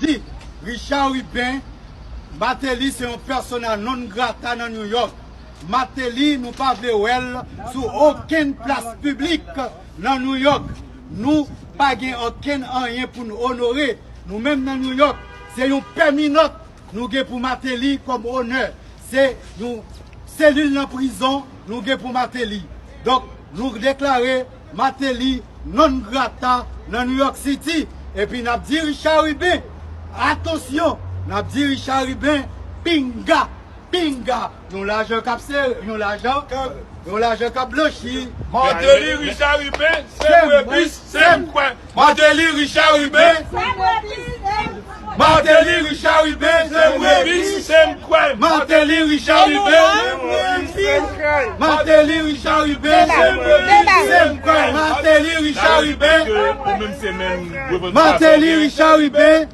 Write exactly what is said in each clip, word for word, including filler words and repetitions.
di, Richard Rubin, Martelly se yon persona non grata nan New York. Martelly, nou pa vle wè l sou okenn plas piblik nan New York. Nou pa gen okenn anyen pou n onore. Nou menm nan New York, se yon pèminòt nou gen pou Martelly kòm onè. Se yon selil nan prizon nou gen pou Martelly. Donk, nou deklare Martelly non grata nan New York City. Epi n ap di Richard Rubin, atansyon, n ap di Richard Rubin, pinga, pinga, yon lajan k ap sere, yon lajan, yon lajan k ap blanchi. Martelly, Richard Rubin, se m wè bis, se m kwè. Martelly, Richard Rubin. Martelly, Richard Rubin, se m wè bis, se m kwè. Martelly, Richard Rubin. Martelly, Richard Rubin, se m wè bis, se m kwè. Martelly, Richard Rubin. Ou menm se menm revandikasyon. Martelly, Richard Rubin.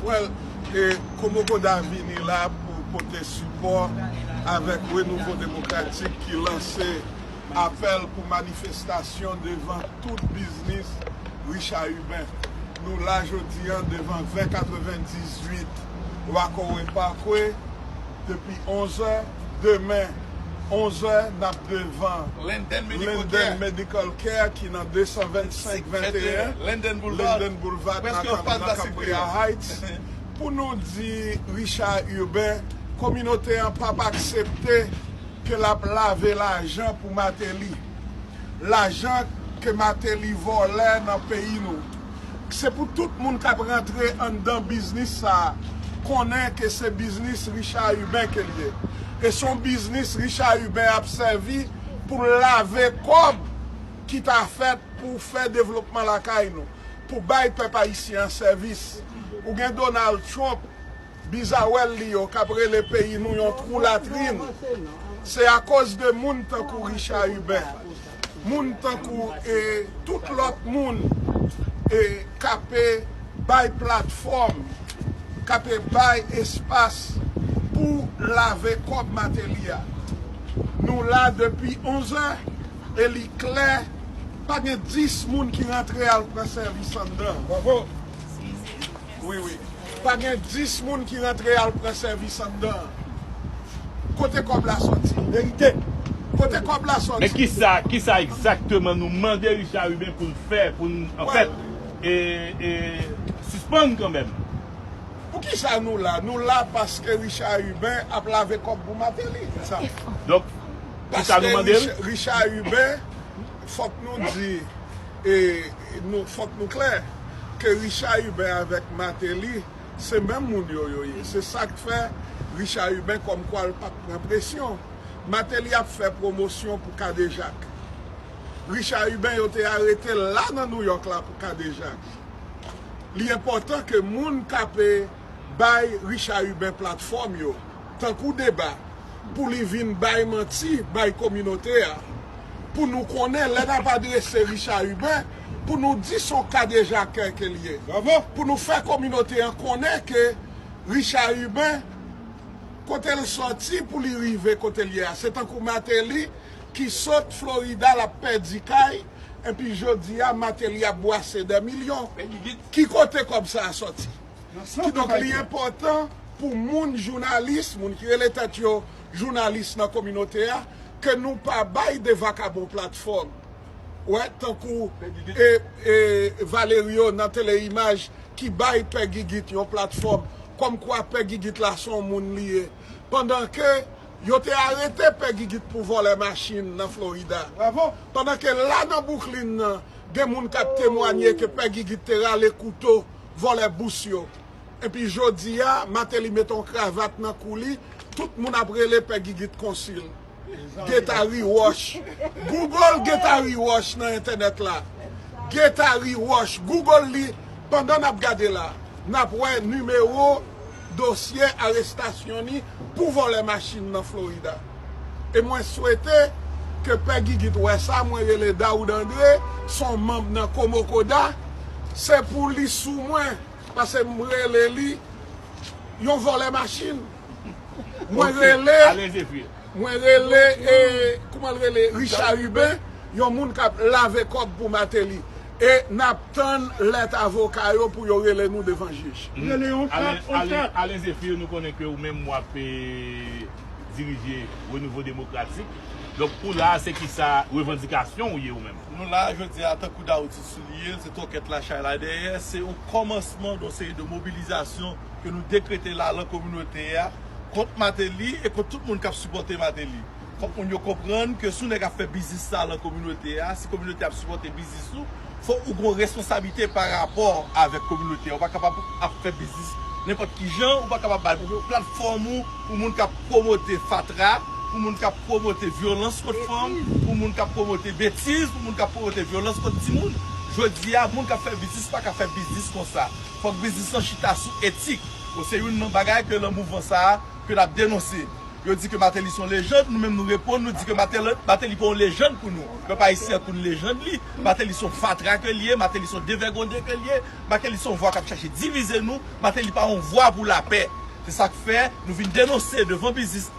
Well, e, Komokoda vini la pou pote sipò avèk Renouvo Demokratik ki lanse apèl pou manifestasyon devan tout biznis Richard Rubin. Nou la jodi a devan ven katrevendizuit Rockaway Parkway depi onzè. Demen, onzè, n ap devan Linden Medical Care ki nan desan vennsenk venteyen Linden Boulevard nan Cambria Heights, pou nou di Richard Rubin, kominote an p ap aksepte ke l ap lave lajan pou Martelly. Lajan ke Martelly vòlè nan peyi nou. Se pou tout moun k ap rantre anndan biznis sa a konnen ke se biznis Richard Rubin ke l ye. E se yon biznis Richard Rubin ap sèvi pou l lave kòb ki ta fèt pou fè devlopman lakay nou, pou bay pèp ayisyen an sèvis. Ou gen Donald Trump, bizawèl li yo k ap rele peyi nou yon twou latrin, se akoz de moun tankou Richard Rubin, moun tankou, e, tout lòt moun, e, k ape bay platfòm, k ape bay espas pou lave kòb Martelly a. Nou la depi onzè e li klè, pa gen dis moun ki rantre al pran sèvis anndan. Bravo! Wi, wi. Pa gen dis moun ki rantre al pran sèvis anndan. Kote kòb la sòti? Verite. Kote kòb la sòti? Men kisa, kisa egzakteman nou mande Richard Rubin pou l fè, pou n, anfèt, e, e, sispann kanmenm? Poukisa nou la? Nou la paske Richard Rubin ap lave kòb pou Martelly. Donk, kisa nou mande l? Paske Rich-, Richard Rubin, fòk nou di, e, nou, fòk nou klè, ke Richard Rubin avèk Martelly, se menm moun yo, yo ye. Se sa k fè Richard Rubin kòmkwa l p ap pran presyon. Martelly ap fè pwomosyon pou kadejak. Richard Rubin, yo te arete l la nan Nouyòk la pou kadejak. Li enpòtan ke moun k ape bay Richard Rubin platfòm yo, tankou Deba, pou li vin bay manti, bay kominote a, pou nou konnen lè n ap adrese Richard Rubin, pou nou di se yon kadejakè ke l ye. Pou nou fè kominote an konnen ke Richard Rubin, kote l sòti pou li rive kote l ye a. Se tankou Martelly ki sot Florida, l ap pèdi kay, epi jodi a, Martelly ap bwase dè milyon. Ki kote kòb sa a sòti? Kidonk, li enpòtan pou moun jounalis, moun ki rele tèt yo jounalis nan kominote a, ke nou pa bay de vakabon platfòm. Wè, tankou, e, e, Valerio nan Teleimaj ki bay Pè Gigit yon platfòm, kòmkwa Pè Gigit la se yon moun li ye. Pandan ke yo te arete Pè Gigit pou vòlè machin nan Florida. Pandan ke la nan Brooklyn nan, gen moun k ap temwanye ke Pè Gigit te rale kouto vòlè bous yo. Epi jodi a, Martelly mete yon kravat nan kou li, tout moun ap rele Pè Gigit konsil. Geta Riwòch. Google Geta Riwòch nan entènèt la. Geta Riwòch. Google li pandan n ap gade la. N ap wè nimewo dosye arestasyon ni pou vòlè machin nan Florida. E mwen swete ke Pè Gigit wè sa, mwen rele Daoud André, se yon manm nan Komokoda, se pou li sou mwen, paske m rele li yon vòlè machin. Mwen rele, mwen rele, e, kouman l rele, Richard Rubin, yon moun k ap lave kòb pou Martelly. E n ap tann lèt avoka yo pou yo rele nou devan jij. Rele yon Alen, chat, on Alen, chat. Alen Zephyr, nou konnen ke ou menm w ap eh, dirije Renouvo Demokratik. Donk, ou la, se ki sa revandikasyon ou ye ou menm? Nou la, jodi a, tankou Daoud Soulier, se tòkèt la chay la dèyè, se yon kòmansman yon seri de mobilizasyon ke nou dekrete la lan kominote a kont Martelly e kont tout moun k ap sipòte Martelly. Fòk moun yo konprann ke si yon nèg ap fè biznis sa lan kominote a, si kominote ap sipòte biznis ou, fòk ou gen yon responsablite pa rapò avèk kominote a. Ou pa kapab ap fè biznis nenpòt ki jan, ou pa kapab bay platfòm ou pou moun k ap pwomote fatra, pou moun k ap pwomote vyolans kont fanm, pou moun k ap pwomote betiz, pou moun k ap pwomote vyolans kont timoun. Jodi a, moun k ap fè biznis pa ka fè biznis konsa. Fòk biznis lan chita sou etik. Bon, se youn nan bagay ke lan mouvman sa a, ke n ap denonse. Yo di ke Martelly se yon lejand, nou menm nou reponn, nou di ke Martelly, Martelly pa yon lejand pou nou. Pèp ayisyen an konn lejand li, Martelly se yon fatra ke li ye, Martelly se yon devègonde ke li ye, Martelly se yon vwa k ap chache divize nou, Martelly pa yon vwa pou lapè. Se sa k fè nou vin denonse devan biznis